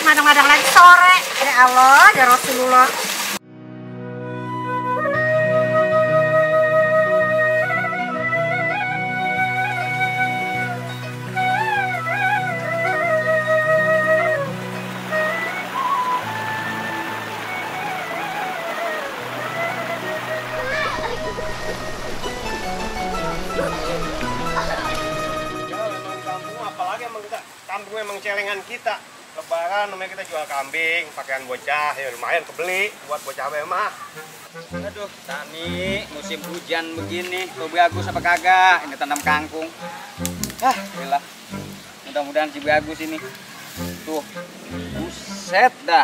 madang-madang lagi sore. Ya Allah, ya Rasulullah. Kampung emang celengan kita. Lebaran namanya kita jual kambing, pakaian bocah, ya lumayan kebeli buat bocah mah. Aduh, Tani, musim hujan begini, tuh bagus apa kagak? Ini tanam kangkung. Gila. Mudah-mudahan si bagus ini. Tuh, buset dah.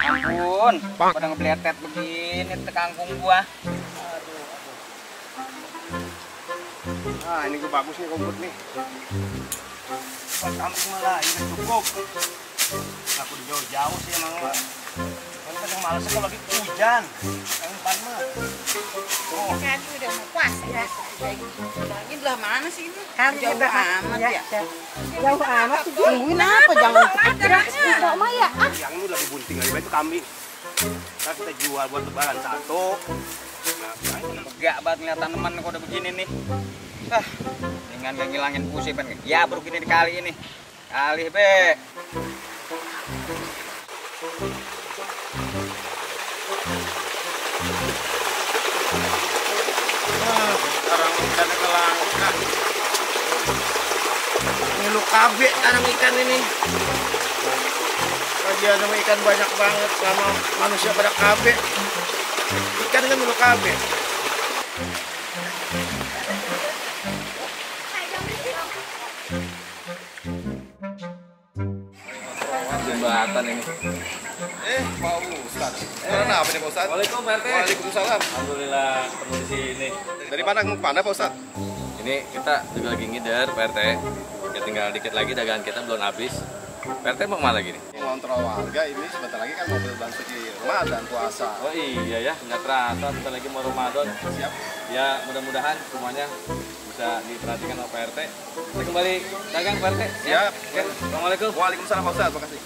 Ampun, pada ngebeletet begini te kangkung gua. Aduh. Ini gue bagus nih rumput nih. Buat kambing malah ini cukup. Aku di jauh-jauh sih emang mah. Kan kadang malesnya kalau lagi hujan. Yang depan mah. Oh, kan udah mau puasa ya. Ini belah mana sih ini? Kan Jauh amat ya. Jauh amat sih. Tungguin apa? Jangan Enggak Maya. Yang ini lagi bunting lagi itu kambing. Ntar kita jual buat lebaran satu. Enggak banget ngeliat tanaman kok udah begini nih. Dengan gak ngilangin pusing kan. Ya bro gini kali ini. Kali be. Sekarang ikannya kelangka. Ngilu kabe sekarang ikan ini. Lagian sama ikan banyak banget sama manusia pada kabe. Ikan kan ngilu kabe. Jembatan ini. Pak Ustaz. Kenapa nih Pak Ustaz? Waalaikumsalam Pak RT. Waalaikumsalam. Alhamdulillah perlu di sini. Dari mana kamu pandai Pak Ustaz? Ini kita juga lagi ngider Pak RT. Ya tinggal dikit lagi dagangan kita belum habis. Pak RT mau kemana lagi nih? Ngontrol warga ini sebentar lagi kan mau bulan suci Ramadan puasa. Oh iya ya, nggak terasa sebentar lagi mau Ramadan. Siap. Ya mudah-mudahan semuanya bisa diperhatikan oleh Pak RT. Kita kembali dagang Pak RT. Siap. Oke. Assalamualaikum. Waalaikumsalam Pak Ustaz, makasih.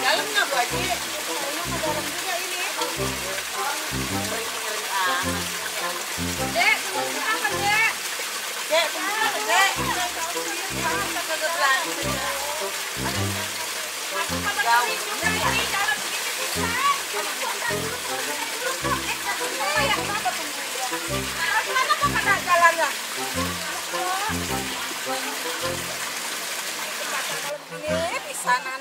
dalam nggak Bu Haji? Dek, tunggu apa, Dek? Dek, tunggu Dek. Masa kagak belanja? Mana kok kena jalannya? Ini pisanan.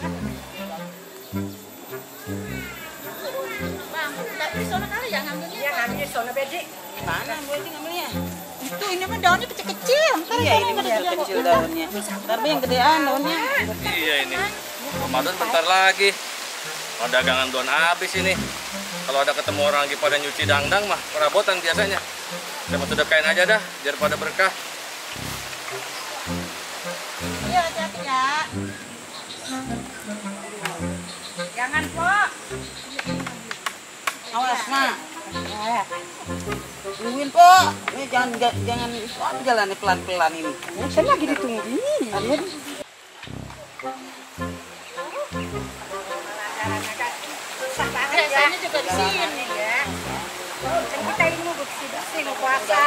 Bang, tapi sono kali ya ngambilnya. Iya, ngambilnya sono Beji. Gimana Bu Haji ngambilnya? Itu ini mah daunnya kecil-kecil. Ntar Iya ini masih kecil daunnya. Tapi yang gedean daunnya. Iya ini. Ramadan bentar lagi. Kalau dagangan belum habis ini. Kalau ada ketemu orang lagi pada nyuci dangdang mah perabotan biasanya. Saya mau sedekain aja dah, biar pada berkah. Iya, hati-hati ya. Jangan, Pok. Awas mak. Tungguin Po. Ini jangan jalannya pelan-pelan ini. Saya lagi ditungguin. Biasanya juga di sini ya. Kan kita ini mau bersih-bersih, mau puasa.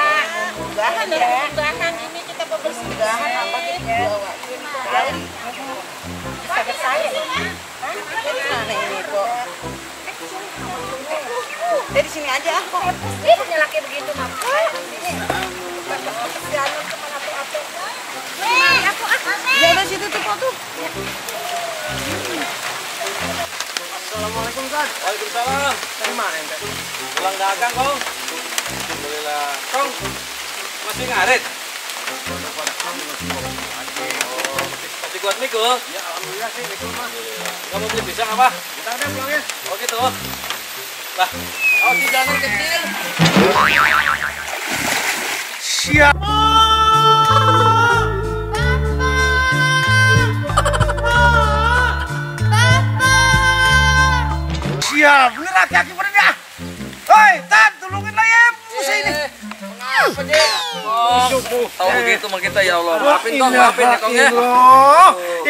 Mudahan ya. Mudahan ini kita bersih. Mudahan apa kita bawain kali. Bisa bersaing. Mana ini Po? Dari sini aja ah Po. Dia punya laki begitu, Mak. Ini. Jalan kemana tuh? Mana tuh? Ya udah situ tuh Po tuh. Assalamualaikum Ustaz. Waalaikumsalam. Dari mana ente? Pulang dagang Kong. Alhamdulillah. Kong, masih ngarit? Masih kuat mikul? Ya alhamdulillah sih, mikul Mas. Kamu beli pisang apa? Kita ada pulangnya. Oh gitu. Lah, oh di jalan kecil. Siap. Siap, bener laki-laki pada dah. Hoi, Tan, tolongin lah ya, musa ini. Mengapa dia? Oh, tahu begitu mah kita ya Allah. Maafin Kong, maafin ya Kong ya.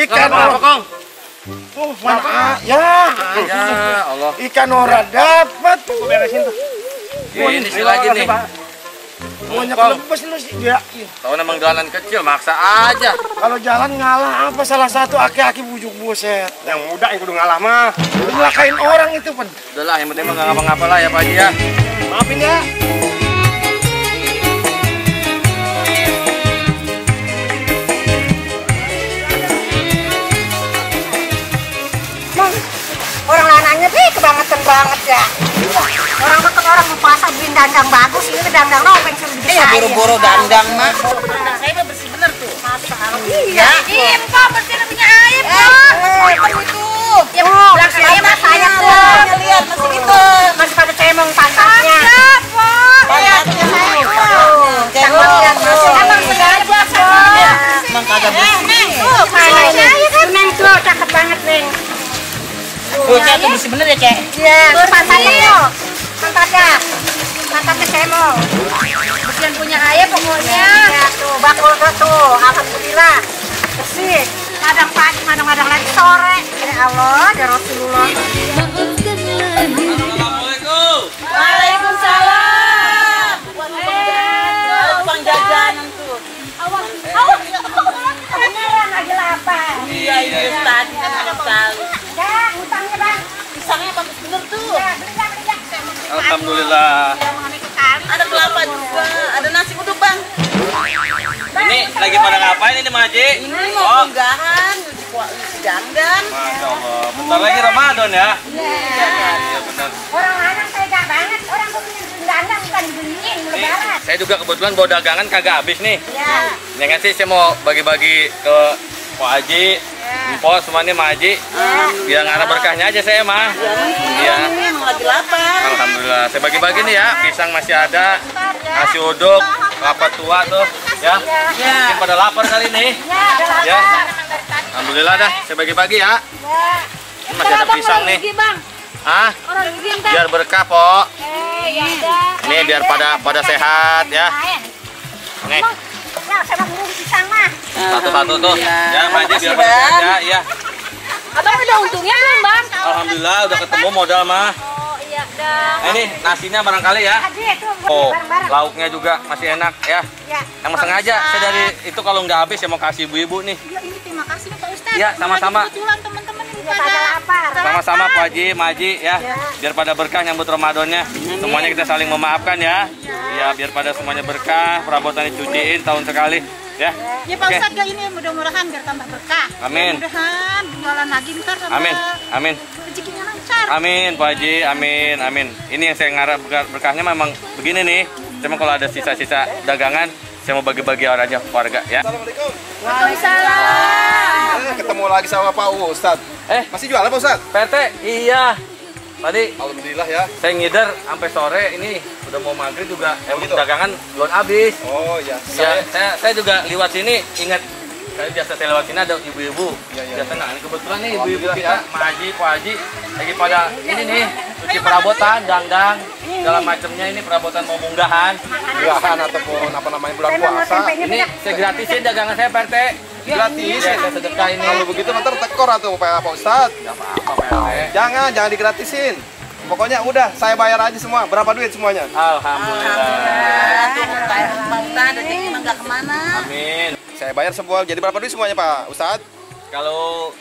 Ikan apa Kong? Tuh, mana? Ya Allah. ikan ora dapat. Tuh, beresin tuh. Ini sih lagi nih. Semuanya kelebes lu sih dia. Tahu namang jalan kecil, maksa aja. Kalau jalan ngalah apa salah satu aki-aki bujuk buset. Yang muda yang kudu ngalah mah. Ngelakain orang itu, Pen. Udahlah, yang penting mah nggak ngapa-ngapa lah ya Pak Haji ya. Maafin ya. Orang lanangnya sih kebangetan banget ya. Orang deket orang mau puasa beliin dandang bagus, ini dandang nopeng suruh dibisain. Iya, boro-boro dandang mah. Saya mah bersih bener tuh. Iya, im kok bersih punya air kok. Itu. Ya, belakang saya mas saya tuh. Lihat masih gitu. Masih pada cemong pantatnya. Pantatnya saya. Cemong yang masih emang sengaja sama. Emang kagak bersih. Tuh, mana ini? Neng tuh cakep banget, Neng. Tuh, Cek, tuh bersih bener ya, Cek? Iya, tuh pantatnya tuh. Pantatnya cemong. Bersihan punya ayah pokoknya. Iya, tuh, bakul tuh. Alhamdulillah. Bersih. Kadang pagi, kadang-kadang lagi sore. Ya Allah, ya Rasulullah. Assalamualaikum. Waalaikumsalam. Tukang jajanan tuh. Beneran lagi lapar. Iya, tadi kan ada sekali. Ya, utangnya bang. Pisangnya bagus bener tuh. Ya, beli dah. Alhamdulillah. Ada kelapa juga. Ada nasi uduk, Bang. Ini lagi pada ngapain ini Mak Haji? Ini mau unggahan. Dandan. Masya Allah. Bentar lagi Ramadan ya. Iya benar. Orang lanang tega banget. Orang tuh punya dandang bukan dibeliin lebaran. Saya juga kebetulan bawa dagangan kagak habis nih. Ya. Yang sih saya mau bagi-bagi ke Pak Haji, Mpok semuanya Mak Haji. Biar ngarah berkahnya aja saya mah. Iya. Ini emang lagi lapar. Alhamdulillah. Saya bagi-bagi nih ya. Pisang masih ada, nasi uduk, kelapa tua tuh, ya. Mungkin pada lapar kali nih. Ya. Alhamdulillah dah. Saya bagi-bagi ya. Ini masih ada pisang nih. Ah, biar berkah, Pok. Nih biar pada sehat ya. Nih. Ya, saya mau beli pisang mah. Satu-satu tuh. Ya, Mak Haji biar pada sehat ya. Iya. Abang udah untungnya belum, Bang? Alhamdulillah udah ketemu modal mah. Oh, iya dah. Ini nasinya barangkali ya. Aji, tuh, Oh, bareng-bareng. lauknya juga masih enak ya. Ya. Yang sengaja saya dari itu kalau nggak habis saya mau kasih ibu-ibu nih. Ya, ini terima kasih Pak Ustadz. Iya, sama-sama. Kebetulan teman-teman ini Pada pada lapar. Sama-sama Pak Haji, Mak Haji ya. Biar pada berkah nyambut Ramadannya. Semuanya kita saling memaafkan ya. Ya, biar pada semuanya berkah, perabotan dicuciin tahun sekali ya. Ya Pak Oke. Ustadz ya ini mudah-mudahan biar tambah berkah. Amin. Mudah-mudahan jualan lagi ntar tambah Amin. Amin. rezekinya lancar. Amin Pak Haji, amin, amin. Ini yang saya ngarap berkahnya memang begini nih. Cuma kalau ada sisa-sisa dagangan, saya mau bagi-bagi orang aja keluarga ya. Assalamualaikum. Waalaikumsalam. Ketemu lagi sama Pak Ustadz. Masih jualan Pak Ustadz? PT, iya. Tadi Alhamdulillah ya. saya ngider sampai sore ini udah mau maghrib juga. Gitu? Dagangan belum habis. Oh iya. Ya, saya juga lewat sini ingat saya biasa saya lewat sini ada ibu-ibu. Iya. Biasa nah, ini kebetulan nih ibu-ibu Alhamdulillah kita, ya. Mak Haji, Pak Haji lagi pada ini nih cuci perabotan, dangdang, segala macamnya ini perabotan mau munggahan. Munggahan ataupun apa namanya bulan puasa. Ini saya gratisin dagangan saya Pak RT. Gratis. Iya, saya sedekah ini. Kalau begitu nanti tekor atau Pak Ustadz. Enggak apa-apa Pak RT. Jangan digratisin. Pokoknya udah saya bayar aja semua. Berapa duit semuanya? Alhamdulillah. Pak Ustadz rezeki mah nggak kemana. Amin. Saya bayar semua. Jadi berapa duit semuanya Pak Ustadz? Kalau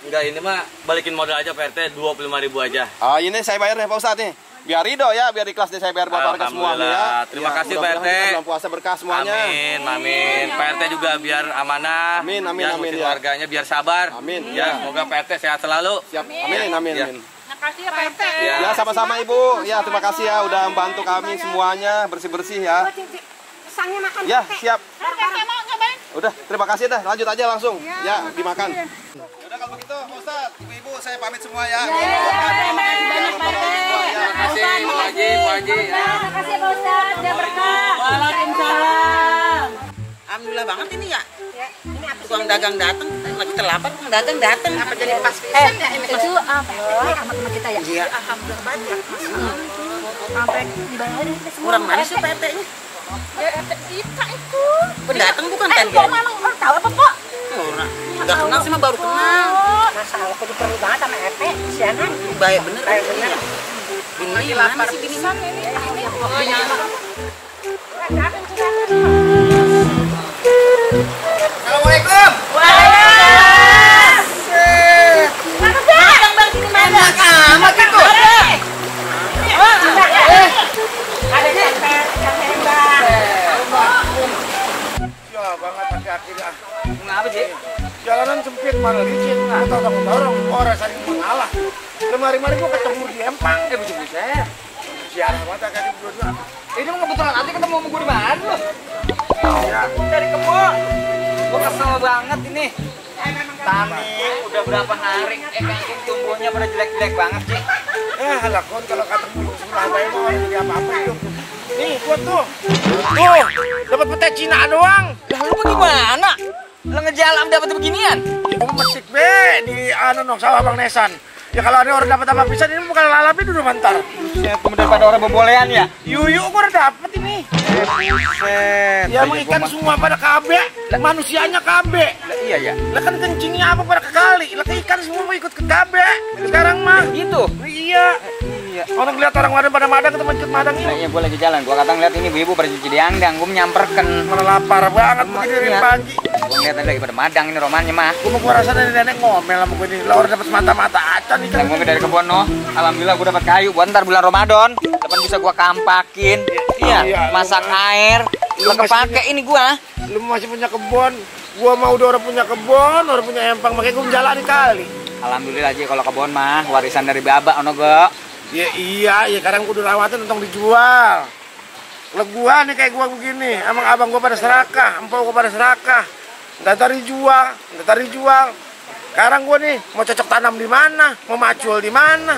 enggak ini mah balikin modal aja Pak RT 25.000 aja. Ah ini saya bayar nih Pak Ustadz nih. Biar ridho ya, biar ikhlas deh saya bayar buat warga semua nih ya. Terima kasih, mudah-mudahan Pak RT. kita bulan puasa berkah semuanya. Amin, amin. Pak RT juga biar amanah. Amin, amin, ya, amin, ngurusin ya. warganya biar sabar. Amin. Ya, semoga Pak RT sehat selalu. Siap. Amin, amin, Ya. amin. Makasih ya Pak RT. Ya. Ya sama-sama Ibu. Ya terima kasih ya udah membantu kami semuanya bersih-bersih ya. Pisangnya makan. Ya siap. Saya mau nyobain. Udah terima kasih dah. Lanjut aja langsung. Ya dimakan. Udah kalau begitu Pak Ustadz, Ibu-ibu saya pamit semua ya. Terima kasih Pak Haji, Pak Haji. Ya. Makasih ya Pak Ustadz, dia berkah. Waalaikumsalam. Alhamdulillah banget ini ya. Ini apa Tukang dagang datang, lagi terlambat tukang dagang datang. Apa jadi pas pisan ya ini? itu apa? Ini sama-sama kita ya? Iya, alhamdulillah banyak. Sampai dibayarin kita semua. Kurang mana sih Pak RT-nya? Ya, RT kita itu. Pendatang bukan kan Kok dia? malah orang tahu apa kok? Orang. Enggak kenal sih mah baru kenal. Oh, masalah kudu perlu banget sama Epe, sianan. Baik bener. Baik bener. Lagi lapar sih bini mana ini? Assalamualaikum. Amat itu. Ada yang hebat. Ya banget hati-hati dah. Ngapa sih? Jalanan sempit malah licin. Atau dorong orang saling mengalah. Lemari-mari gua ketemu di Empang. Buset. Siaran mata kaki berdua. Ini mah kebetulan aja ketemu sama gue di mana lu? Ya. Dari kebun. Gue kesel banget ini. Tani udah berapa hari kangkung tumbuhnya pada jelek-jelek banget sih. Halakon kalau kata mulu sebelah bayi mau jadi apa-apa hidup. Nih, gua tuh. Dapat pete Cina doang. Lah lu gimana? Lu ngejalan dapat beginian? Itu mesik be di sawah Bang Nesan. Ya kalau ada orang dapat apa pisan ini bukan lalapnya dulu bentar. Buset, daripada orang bebolehan ya? Yuyu gua udah dapet ini. Buset. Ya emang ikan semua pada kabe, manusianya kabe. Iya ya. Lah kan kencingnya apa pada ke kali. Lah ikan semua ikut ke kabe. Sekarang mah. Gitu. Iya. Iya. Orang lihat orang madang pada madang ketemu ikut madang Nah, yuk. iya gue lagi jalan. Gue kata ngeliat ini ibu-ibu pada cuci diangdang. Gue menyamperkan. Malah lapar banget begini dari Iya. pagi. Gue ngeliat lagi pada madang ini romannya mah. Gua rasa dari nenek ngomel sama gue ini. Lah orang dapat mata-mata acan ikan. Dan gue dari kebun no. Alhamdulillah gue dapat kayu buat ntar bulan Ramadan. Depan bisa gue kampakin. Iya. Iya, Masak lu- air. lu Lu kepake ini gue. Lu masih punya kebun. Gua mau udah orang punya kebun, orang punya empang, makanya gua menjalani kali. Alhamdulillah aja kalau kebun mah warisan dari baba ono go. Ya iya, ya kadang kudu rawatin untung dijual. Lah gua nih kayak gua begini, emang abang gua pada serakah, empau gua pada serakah. Ntar dijual. Sekarang gua nih mau cocok tanam di mana, mau macul di mana.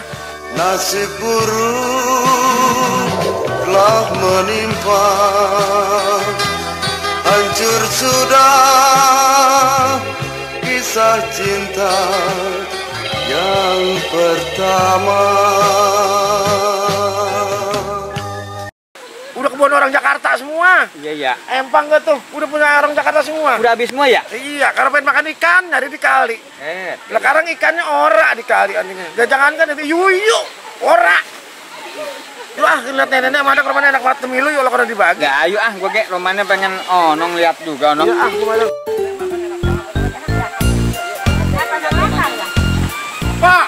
Nasib buruk telah menimpa, hancur sudah kisah cinta yang pertama. Udah kebun orang Jakarta semua. Iya. Empang gak tuh, udah punya orang Jakarta semua. Udah habis semua ya? Iya, karena pengen makan ikan, nyari di kali. Lah sekarang ikannya ora di kali anjingnya. Jangan kan itu yuyu, ora. Wah, lihat nenek-nenek mana ke rumah enak banget temilu yuk kalau dibagi. Gak ayo ah, gue kayak romannya pengen nong lihat juga nong. Ya gimana? Pak,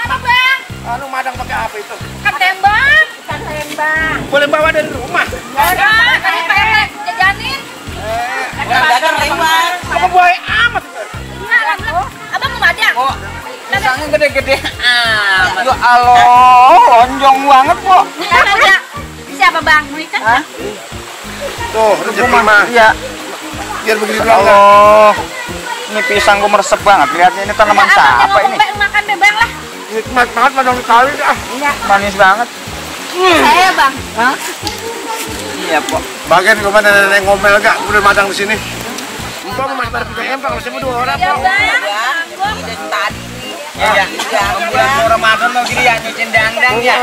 Apa bang? anu madang pakai apa itu? Ikan tembang. Ikan tembang. Boleh bawa dari rumah. Ada, tadi Pak RT jajanin. Dagang lewat. Apa buaya amat? Iya, abang mau madang. Kok pisangnya gede-gede amat. Ya Allah, lonjong banget kok. Ikan aja. Siapa bang? Mau ikan? Hah? Tuh, rezeki mah. Iya. Biar begini doang. Allah. Ini pisang gue meresep banget. Lihatnya ini tanaman siapa ini? Makan deh bang lah. Nikmat banget madang kali dah. Manis banget. Saya bang. Hah? Iya, Pok. Bagian gua mana nenek ngomel gak? Udah madang di sini. Empang masih pada punya empang, masih dua orang. Ya bang. Iya. Bulan Ramadan mau gini ya nyuciin dangdang ya.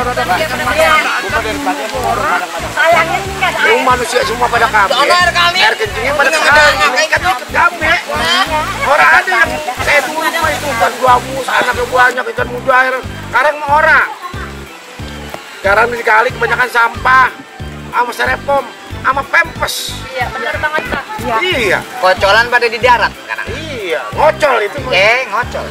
Sayangnya ini nggak ada Lu manusia semua pada kabe. Air kencingnya pada kali. Ikan ikut kabe. Orang ada yang saya dulu mah itu ikan gabus, anaknya banyak ikan muda air. Sekarang mah orang. Sekarang di kali kebanyakan sampah, sama styrofoam, sama pempes. Iya benar banget pak. Iya. Kocolan pada di darat sekarang. Iya, ngocol itu. Ngocol.